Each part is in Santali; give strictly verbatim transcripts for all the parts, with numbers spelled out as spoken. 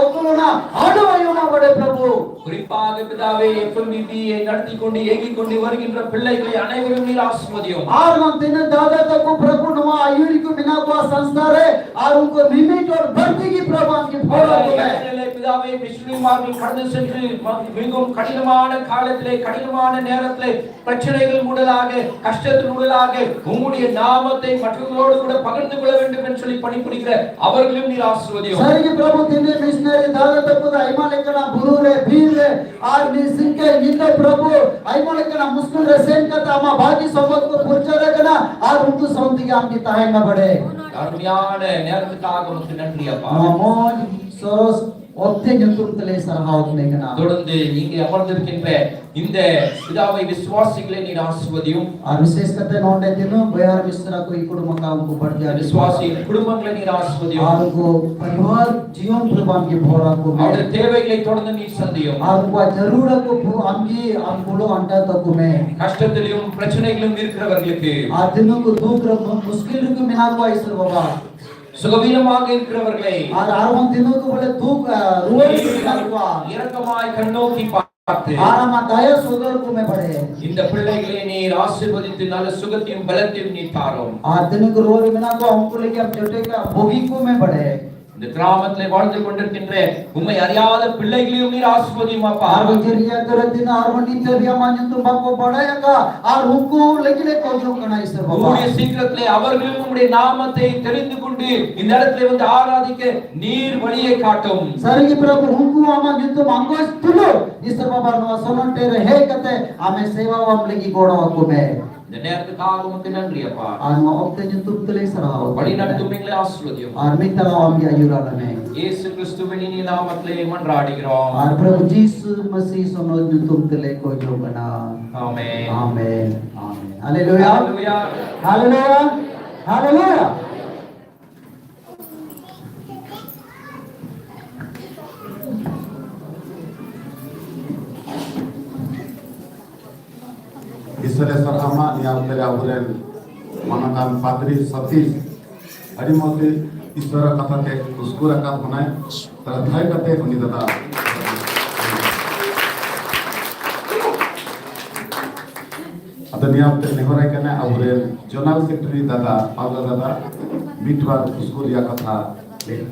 ᱟᱫᱚ ᱚᱱᱟ ᱟᱫᱚ ᱟᱭᱚᱱᱟ ᱵᱟᱲᱮ ᱯᱨᱚᱵᱷᱩ᱾ ᱠᱨᱤᱯᱟᱜᱮ ᱯᱤᱫᱟᱣᱮ, ᱮᱯᱷᱮᱢᱵᱤᱵᱤ ᱮ ᱱᱟᱲᱛᱤ ᱠᱚᱱᱰᱤ ᱮᱜᱤ ᱠᱚᱱᱰᱤ ᱣᱟᱨᱜᱤᱱ ᱨᱮ ᱯᱤᱞᱞᱟᱭ ᱠᱚ ᱟᱱᱟᱭ ᱜᱚᱨᱮ ᱱᱤᱨᱟᱥ ᱢᱚᱫᱤᱭᱚ᱾ ᱟᱨ ᱢᱟᱱᱛᱤᱱᱟ ᱫᱟᱫᱟ ᱛᱟᱠᱚ ᱯᱨᱚᱵᱷᱩ ᱱᱚᱣᱟ ᱟᱭᱩᱨᱤ ᱠᱚ ᱢᱮᱱᱟᱜ ᱠᱚᱣᱟ ᱥᱚᱝᱥᱟᱨ ᱨᱮ, ᱟᱨ ᱩᱱᱠᱩ ᱢᱤᱢᱤᱴ ᱟᱨ ᱵᱟᱹᱲᱛᱤ ᱜᱮ ᱯᱨᱚᱵᱷᱩ ᱟᱢ ᱜᱮ ᱵᱷᱚᱨᱟ ᱠᱚ ᱢᱮ᱾ ᱯᱤᱫᱟᱣᱮ ᱢᱤᱥᱱᱟᱨᱤ ᱢᱟᱨᱜᱤ ᱠᱷᱟᱲᱫᱮ ᱥᱮᱱᱴᱨᱤ ᱢᱤᱜᱩᱢ ᱠᱷᱟᱲᱤᱞᱢᱟᱱ ᱠᱷᱟᱲᱮᱛ ᱞᱮ ᱠᱷᱟᱲᱤᱞᱢᱟᱱ ᱱᱮᱨᱟᱛ ᱞᱮ பிரச்சனைகள் மூடலாக, கஷ்டத்தின் மூடலாக உம்முடைய நாமத்தை மற்றவர்களோடு கூட பகிர்ந்து கொள்ள வேண்டும் என்று சொல்லி பணிபுரிகிற அவர்களும் நீர் ஆசீர்வதியும். ಸರಿಗೆ ಪ್ರಭು ತಿನ್ನೆ ಮಿಷನರಿ ದಾದ ತಪ್ಪದ ಐಮಾಲೆಕ್ಕನ ಬುರುರೆ ಬೀರ್ರೆ ಆರ್ ನೀ ಸಿಂಕೆ ನಿಂದ ಪ್ರಭು ಐಮಾಲೆಕ್ಕನ ಮುಸ್ಕುಲ್ರೆ ಸೇನ್ ಕತ ಅಮ್ಮ ಬಾಗಿ ಸಂಬತ್ ಪುರ್ಚರಗನ ಆರ್ ಉಂಟು ಸೌಂದಿಗೆ ಆಮ್ಗೆ ತಹಾಯನ ಬಡೆ. அருமையான நேரத்துக்காக உமக்கு நன்றி அப்பா. ನಮ್ಮ ಮೋಜ್ ಸೊರಸ್ ಒತ್ತೆ ಜಂತುಂತಲೆ ಸರಹಾವತ್ ಮೇಕನ. தொடர்ந்து இங்கே அமர்ந்திருக்கின்ற இந்த பிதாவை விசுவாசிகளை நீர் ஆசிர்வதியும். ಆ ವಿಶೇಷ ಕತೆ ನೋಂಡೆ ತಿನ್ನು ಬಯಾರ್ ಮಿಸ್ರ ಕೋ ಇಕುಡು ಮಂಗ ಉಂಕು ಬಡ್ಜಾ. விசுவாசியின் குடும்பங்களை நீர் ஆசிர்வதியும். ಆರುಗು ಪರಿವಾರ ಜೀವನ್ ಪ್ರಭಾನ್ ಗೆ ಭೋರಾಕು ಮೇ. அவருடைய தேவைகளை தொடர்ந்து நீர் சந்தியும். ಆರುಗು ಆ ಜರೂರಕು ಭೂ ಅಂಗಿ ಅಂಕುಳು ಅಂಟ ತಕುಮೆ. கஷ்டத்திலும் பிரச்சனையிலும் இருக்கிறவர்களுக்கு ಆ ದಿನಕ್ಕೂ ದೂಕ್ರ ಮು- ಮುಸ್ಕಿಲ್ರಿಗೂ ಮಿನಾಕು ಆಯ್ಸರು ಬಾಬಾ. சுகவீனமாக இருக்கிறவர்களை ಆ ಆರು ಒಂದ್ ದಿನಕ್ಕೂ ಒಳ್ಳೆ ತೂಕ ರುವರಿಗೂ ಮಿನಾಕು. இரக்கமாய் கண்ணோக்கಿ பார்த்து ಆರಾಮ ದಯ ಸೋದರಕ್ಕೂ ಮೇ ಬಡೆ. இந்த பிள்ளைகளை நீர் ஆசீர்வதித்து நல்ல சுகத்தையும் பலத்தையும் நீர் தாரும். ಆ ದಿನಕ್ಕೂ ರೋರಿ ಮಿನಾಕು ಅಂಕುಳಿಗೆ ಜೊತೆಗೆ ಬೊಗಿಕ್ಕೂ ಮೇ ಬಡೆ. இந்த கிராமத்திலே வாழ்ந்து கொண்டிருக்கின்ற உம்மை அறியாத பிள்ளைகளையும் நீர் ஆசீர்வதியும் அப்பா. ಆರು ಜರಿಯ ತರದಿನ ಆರು ನಿತ್ಯ ಅಮ್ಮ ನಿಂತು ಬಾಕೋ ಬಡಯಕ ಆರು ಉಕ್ಕು ಲೆಕ್ಕಿಲೆ ಕೋಜು ಕಣ ಇಸರ್ ಬಾಬಾ. கூடிய சீக்கிரத்திலே அவர்களும் உம்முடைய நாமத்தை தெரிந்து கொண்டு இந்த இடத்திலே வந்து ஆராதிக்க நீர் வழியை காட்டும். ಸರಿಗೆ ಪ್ರಭು ಉಂಕು ಅಮ್ಮ ನಿಂತು ಮಂಗೋಸ್ ತುಲು ಇಸರ್ ಬಾಬಾ ನೋ ಸೊನಟೆ ರೇ ಹೇ ಕತೆ ಆಮೆ ಸೇವಾ ವಾಮ್ ಲೆಗಿ ಗೋಡವಾಕು ಮೇ. இந்த நேரத்துக்காக உமக்கு நன்றி அப்பா. ಆರ್ ಒತ್ತೆ ಜಂತುಂತಲೆ ಸರಹಾವತ್. வழಿ நடத்தும் எங்களை ஆசீர்வதியும். ಆರ್ ಮಿತ್ತಲ ಆಮ್ಗೆ ಅಯುರಾಲನೆ. இயேசು கிறிஸ்துவின் இனிய நாமத்திலே மன்றாடுகிறோம். ಆರ್ ಪ್ರಭು ಜೀಸು ಮಸಿ ಸೊನೋ ಜಂತುಂತಲೆ ಕೋಜೋ ಕಣ. Amen. Amen. Amen. Hallelujah. Hallelujah. Hallelujah. Hallelujah. ᱤᱥᱚᱨᱮ ᱥᱟᱨᱦᱟᱣ ᱢᱟ ᱱᱤᱭᱟᱹ ᱚᱠᱛᱮ ᱨᱮ ᱟᱵᱚᱨᱮᱱ ᱢᱟᱱᱚᱛᱟᱱ ᱯᱟᱫᱽᱨᱤ ᱥᱚᱛᱤᱥ ᱟᱹᱰᱤ ᱢᱚᱡᱽ ᱛᱮ ᱤᱥᱚᱨ ᱠᱟᱛᱷᱟ ᱛᱮ ᱩᱥᱠᱩᱨ ᱟᱠᱟᱫ ᱵᱚᱱᱟᱭ, ᱛᱟᱦᱞᱮ ᱛᱷᱟᱭᱚ ᱠᱟᱛᱮ ᱩᱱᱤ ᱫᱟᱫᱟ᱾ ᱟᱫᱚ ᱱᱤᱭᱟᱹ ᱚᱠᱛᱮ ᱱᱮᱦᱚᱨᱟᱭ ᱠᱟᱱᱟ ᱟᱵᱚᱨᱮᱱ ᱡᱚᱱᱟᱞ ᱥᱮᱠᱨᱮᱴᱟᱨᱤ ᱫᱟᱫᱟ, ᱯᱟᱣᱞᱟ ᱫᱟᱫᱟ, ᱢᱤᱫ ᱵᱟᱨ ᱩᱥᱠᱩᱨ ᱨᱮᱭᱟᱜ ᱠᱟᱛᱷᱟ ᱞᱟᱹᱭ᱾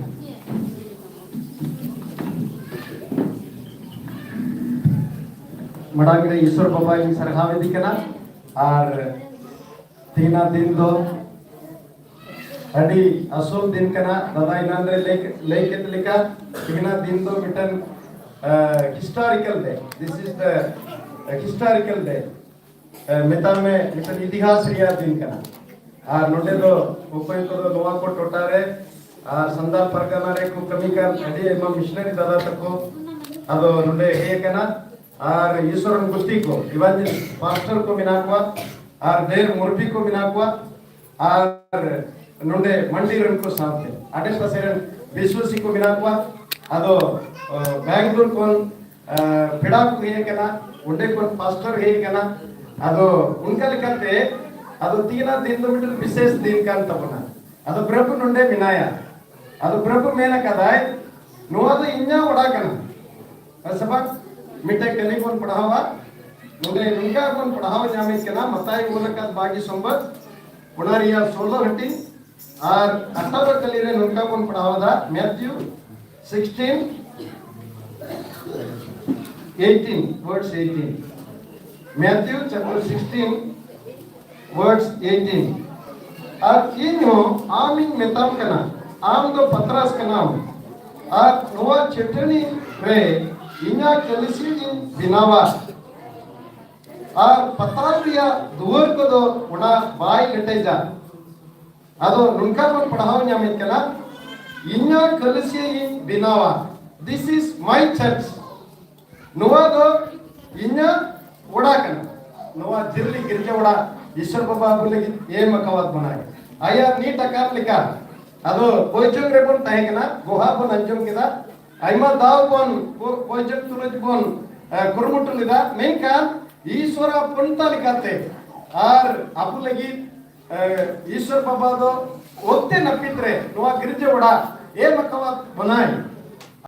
ᱢᱟᱲᱟᱝ ᱨᱮ ᱤᱥᱚᱨ ᱵᱟᱵᱟᱧ ᱥᱟᱨᱦᱟᱣ ᱤᱫᱤ ᱠᱟᱱᱟ, ᱟᱨ ᱛᱮᱦᱮᱧᱟᱜ ᱫᱤᱱ ᱫᱚ ᱟᱹᱰᱤ ᱟᱥᱚᱞ ᱫᱤᱱ ᱠᱟᱱᱟ᱾ ᱫᱟᱫᱟ ᱮᱱᱟᱱ ᱨᱮ ᱞᱟᱹᱭ, ᱞᱟᱹᱭ ᱠᱮᱫ ᱞᱮᱠᱟ, ᱛᱮᱦᱮᱧᱟᱜ ᱫᱤᱱ ᱫᱚ ᱢᱤᱫᱴᱮᱱ, ᱟ, historical day. This is the historical day. ᱟ, ᱢᱮᱛᱟᱜ ᱢᱮ, ᱢᱤᱫᱴᱮᱱ ᱤᱛᱤᱦᱟᱥ ᱨᱮᱭᱟᱜ ᱫᱤᱱ ᱠᱟᱱᱟ᱾ ᱟᱨ ᱱᱚᱰᱮ ᱫᱚ ᱚᱠᱚᱭ ᱠᱚᱫᱚ ᱱᱚᱣᱟ ᱠᱚ ᱴᱚᱴᱷᱟ ᱨᱮ ᱟᱨ ᱥᱟᱱᱛᱟᱲ ᱯᱟᱨᱜᱟᱱᱟ ᱨᱮ ᱠᱚ ᱠᱟᱹᱢᱤ ᱠᱟᱱ ᱟᱹᱰᱤ ᱟᱭᱢᱟ ᱢᱤᱥᱱᱟᱨᱤ ᱫᱟᱫᱟ ᱛᱟᱠᱚ ᱟᱫᱚ ᱱᱚᱰᱮ ᱦᱮᱡ ᱟᱠᱟᱱᱟ᱾ ᱟᱨ ᱤᱥᱚᱨ ᱨᱮᱱ ᱜᱩᱛᱤ ᱠᱚ, evangelist, pastor ᱠᱚ ᱢᱮᱱᱟᱜ ᱠᱚᱣᱟ, ᱟᱨ ᱰᱷᱮᱨ ᱢᱩᱨᱵᱤ ᱠᱚ ᱢᱮᱱᱟᱜ ᱠᱚᱣᱟ, ᱟᱨ ᱱᱚᱰᱮ ᱢᱟᱱᱰᱤ ᱨᱮᱱ ᱠᱚ ᱥᱟᱶᱛᱮ ᱟᱰᱮ ᱯᱟᱥᱮ ᱨᱮᱱ ᱵᱤᱥᱣᱟᱥᱤ ᱠᱚ ᱢᱮᱱᱟᱜ ᱠᱚᱣᱟ᱾ ᱟᱫᱚ, ᱚ, ᱵᱮᱝᱜᱟᱞᱳᱨ ᱠᱷᱚᱱ, ᱟ, ᱯᱮᱲᱟ ᱠᱚ ᱦᱮᱡ ᱟᱠᱟᱱᱟ, ᱚᱸᱰᱮ ᱠᱷᱚᱱ pastor ᱦᱮᱡ ᱟᱠᱟᱱᱟ᱾ ᱟᱫᱚ ᱚᱱᱠᱟ ᱞᱮᱠᱟᱛᱮ, ᱟᱫᱚ ᱛᱤᱦᱤᱧᱟᱜ ᱫᱤᱱ ᱫᱚ ᱢᱤᱫᱴᱮᱱ ᱵᱤᱥᱮᱥ ᱫᱤᱱ ᱠᱟᱱ ᱛᱟᱵᱚᱱᱟ᱾ ᱟᱫᱚ ᱯᱨᱚᱵᱷᱩ ᱱᱚᱰᱮ ᱢᱮᱱᱟᱭᱟ᱾ ᱟᱫᱚ ᱯᱨᱚᱵᱷᱩ ᱢᱮᱱ ᱟᱠᱟᱫᱟᱭ, "ᱱᱚᱣᱟ ᱫᱚ ᱤᱧᱟᱹᱜ ᱚᱲᱟᱜ ᱠᱟᱱᱟ᱾" ᱦᱮᱸ ᱥᱮ ᱵᱟᱝ? ᱢᱤᱫᱴᱮᱱ ᱠᱟᱹᱦᱱᱤ ᱵᱚᱱ ᱯᱟᱲᱦᱟᱣᱟ᱾ ᱱᱚᱰᱮ ᱱᱚᱝᱠᱟ ᱵᱚᱱ ᱯᱟᱲᱦᱟᱣ ᱧᱟᱢᱮᱫ ᱠᱟᱱᱟ, ᱢᱟᱛᱟᱭ ᱚᱞ ᱟᱠᱟᱫ ᱵᱟᱜᱤ ᱥᱚᱢᱵᱟᱫ, ᱚᱱᱟ ᱨᱮᱭᱟᱜ ᱥᱳᱞᱳ ᱦᱟᱹᱴᱤᱧ, ᱟᱨ ᱟᱴᱷᱟᱨᱚ ᱠᱟᱹᱞᱤ ᱨᱮ ᱱᱚᱝᱠᱟ ᱵᱚᱱ ᱯᱟᱲᱦᱟᱣ ᱮᱫᱟ, Matthew sixteen, eighteen, verse eighteen. Matthew chapter sixteen, verse eighteen. ᱟᱨ ᱤᱧ ᱦᱚᱸ ᱟᱢᱤᱧ ᱢᱮᱛᱟᱢ ᱠᱟᱱᱟ, ᱟᱢ ᱫᱚ ᱯᱟᱛᱨᱟᱥ ᱠᱟᱱᱟᱢ, ᱟᱨ ᱱᱚᱣᱟ ᱪᱟᱹᱴᱟᱹᱱᱤ ᱨᱮ ᱤᱧᱟᱹᱜ ᱠᱟᱹᱞᱤᱥᱤ ᱤᱧ ᱵᱮᱱᱟᱣᱟ, ᱟᱨ ᱯᱟᱛᱨᱟᱥ ᱨᱮᱭᱟᱜ ᱫᱩᱣᱟᱹᱨ ᱠᱚᱫᱚ ᱚᱱᱟ ᱵᱟᱭ ᱞᱮᱴᱮᱡᱟ᱾ ᱟᱫᱚ ᱱᱚᱝᱠᱟ ᱵᱚᱱ ᱯᱟᱲᱦᱟᱣ ᱧᱟᱢᱮᱫ ᱠᱟᱱᱟ, "ᱤᱧᱟᱹᱜ ᱠᱟᱹᱞᱤᱥᱤ ᱤᱧ ᱵᱮᱱᱟᱣᱟ." This is my church. ᱱᱚᱣᱟ ᱫᱚ ᱤᱧᱟᱹᱜ ᱚᱲᱟᱜ ᱠᱟᱱᱟ᱾ ᱱᱚᱣᱟ ᱡᱤᱨᱞᱤ ᱜᱤᱨᱡᱟᱹ ᱚᱲᱟᱜ ᱤᱥᱚᱨ ᱵᱟᱵᱟ ᱟᱵᱚ ᱞᱟᱹᱜᱤᱫ ᱮᱢ ᱟᱠᱟᱣᱟᱫ ᱵᱚᱱᱟᱭ᱾ ᱟᱭᱟᱜ ᱱᱤᱛ ᱟᱠᱟᱱ ᱞᱮᱠᱟ, ᱟᱫᱚ ᱵᱳᱭᱡᱚᱝ ᱨᱮᱵᱚᱱ ᱛᱟᱦᱮᱸ ᱠᱟᱱᱟ, ᱜᱚᱦᱟ ᱵᱚᱱ ᱟᱸᱡᱚᱢ ᱠᱮᱫᱟ, ᱟᱭᱢᱟ ᱫᱟᱣ ᱵᱚᱱ ᱵᱳ-, ᱵᱳᱭᱡᱚᱝ ᱛᱩᱞᱩᱡ ᱵᱚᱱ, ᱮ, ᱠᱩᱨᱩᱢᱩᱴᱩ ᱞᱮᱫᱟ, ᱢᱮᱱᱠᱷᱟᱱ ᱤᱥᱚᱨᱟᱜ ᱯᱚᱱᱛᱟ ᱞᱮᱠᱟᱛᱮ ᱟᱨ ᱟᱵᱚ ᱞᱟᱹᱜᱤᱫ, ᱮ, ᱤᱥᱚᱨ ᱵᱟᱵᱟ ᱫᱚ ᱚᱠᱛᱮ ᱱᱟᱹᱯᱤᱛ ᱨᱮ ᱱᱚᱣᱟ ᱜᱤᱨᱡᱟᱹ ᱚᱲᱟᱜ ᱮᱢ ᱟᱠᱟᱣᱟᱫ ᱵᱚᱱᱟᱭ᱾